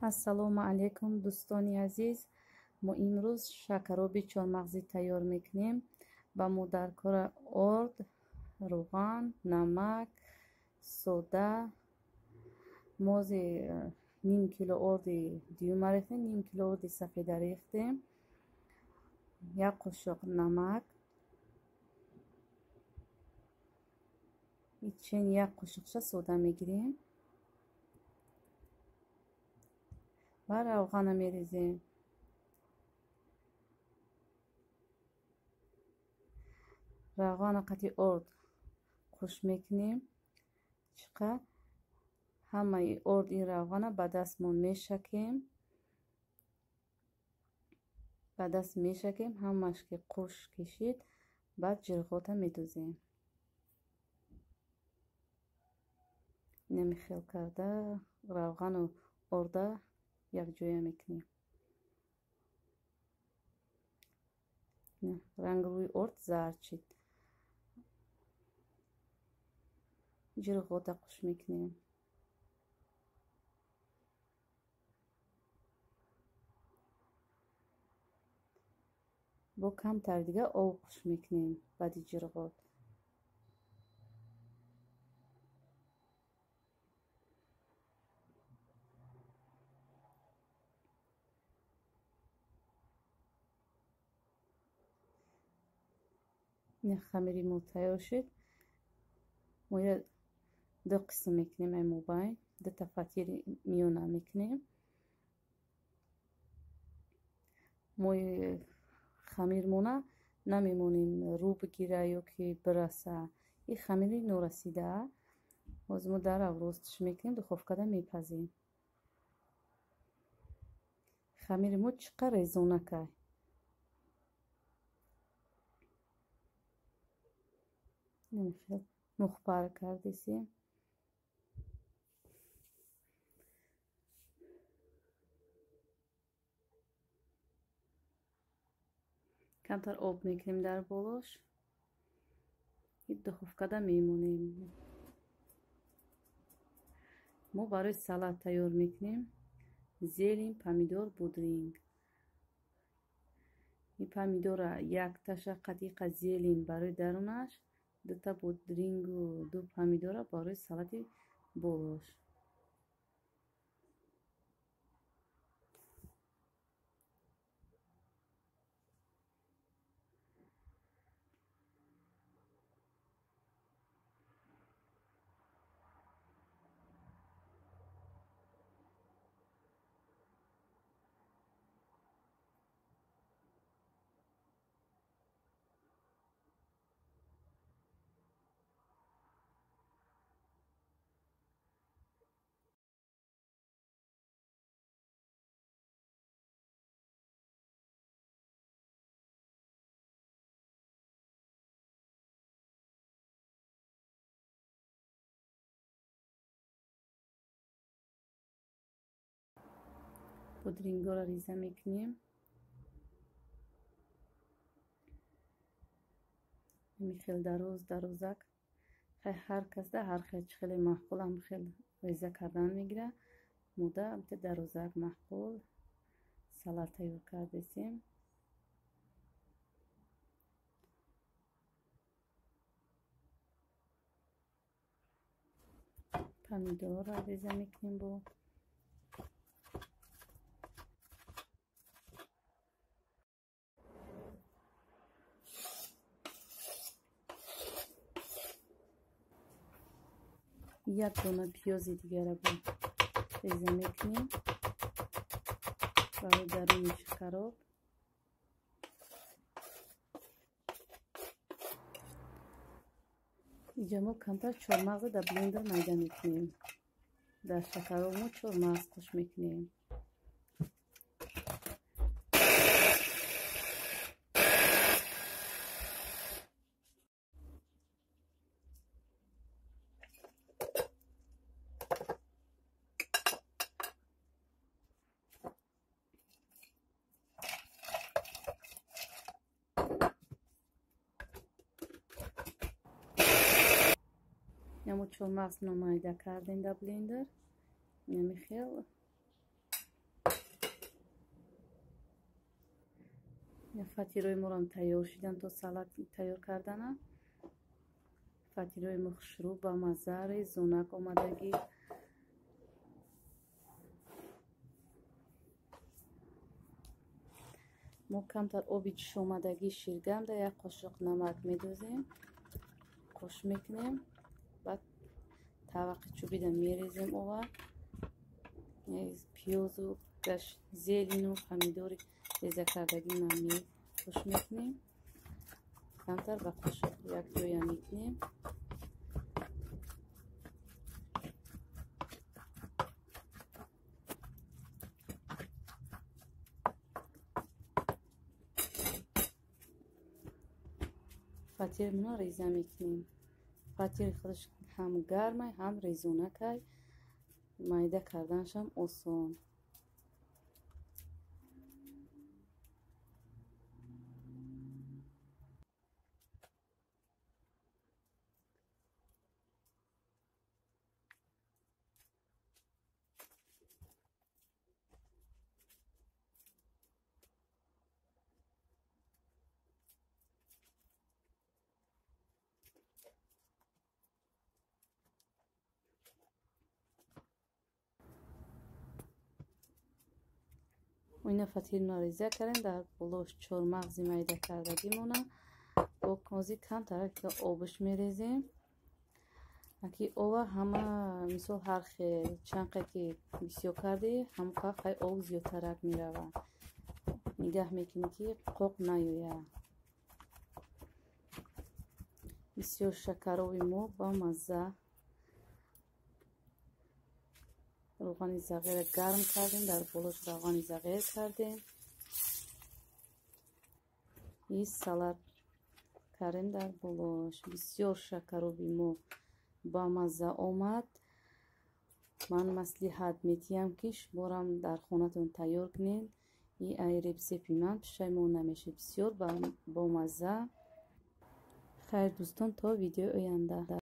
Ассалому алайкум, дӯстони азиз. Мо имрӯз шакароби чормағзӣ тайёр мекунем. Ба мо дар кора орд, рӯған, намак, сода. Мози ним кило орди дуюма рехтем, ним кило орди сафеда рехтем, як қошуқ намак, ичен як қошуқча сода мегирем ва равғана мерезем. Равғана қати орд қуш мекунем. Чиқа ҳамаи орд ин равғана ба дастмон мешакем. Ба даст мешакем, ҳамаш ки қуш кишид, баъд ҷирғота медузем. Инами хел карда равғану орда якҷоя мекунем. Ранги рӯи орд зард шид. Ҷирғота қуш мекунем. Бо камтар дига об қуш мекунем баъди ҷирғот. Хамири мо тайёр шуд. Мо ира ду қисм мекунем ай мобайн, дута фатири миёна мекунем. Мои хамирмона намемонем рӯ бигира ё ки бираса. И хамири норасида. Ҳозир мо дар авростш мекунем, духовкада мепазем. Хамири мо чӣ қадр резонакай. Мухпар кардесем. Камтар об мекунем дар болош. И духовкада мемонем. Мо барои салат тайёр мекунем. Зелень, помидор, будринг. И помидора якташа қатиқа зелень барои дарунаш, дута будрингу ду помидора барои салати болош. Пудрингора реза мекунем. Ҳамин хел дароз дарозак. Ҳар касда ҳар хел чӣ хеле маъқул ҳам хел реза кардан мегира. Мода амта дарозак маъқул салат тайёр кардесем. Помидорро реза мекунем бо як дона пиёзи дигара бо реза мекунем барои даруни шакароб. Инҷа мо камтар чормағза дар блендер майда мекунем. Дар шакароб мо чормағз қуш мекунем. Намо чормағз майда кардем дар блендер. Инами хел Фатирои морам тайёр шидан то салат тайёр кардана. Фатирои мо хушрӯ ба мазза, резонак омадагӣ. Мо камтар оби ҷӯшомадагӣ ширгамда як қошуқ намак медозем, қош мекунем, баъд тавақи чӯбида мерезем ова. Пиёзу зелину помидори реза кардагӣ қош мекунем, камтар ба қошуқ якҷоя мекунем. Фатирмона реза мекунем. Фатир худаш ҳам гармай, ҳам резонакай, майда карданашам осон. Ина фатирно реза кардем, дар болош чормағзи майда кардагимона бо кози камтар обш мерезем. Аки ова ҳама мисол ҳар хел чанқе ки бисёр кардӣ, ҳамон қай об зиёдтарак меравад. Нигаҳ мекунӣ ки қоқ наёяд. Бисёр шакароби мо ба мазза. Равғани зағира гарм кардем, дар болош равғани зағир кардем. И салат кардем дар болош. Бисёр шакароби мо ба мазза омад. Ман маслиҳат метиҳам ки шуморам дар хонатон тайёр кунед. И ай рецепти ман пушаймон намешед. Бисёр бомазза. Хайр дӯстон, то видеои оянда.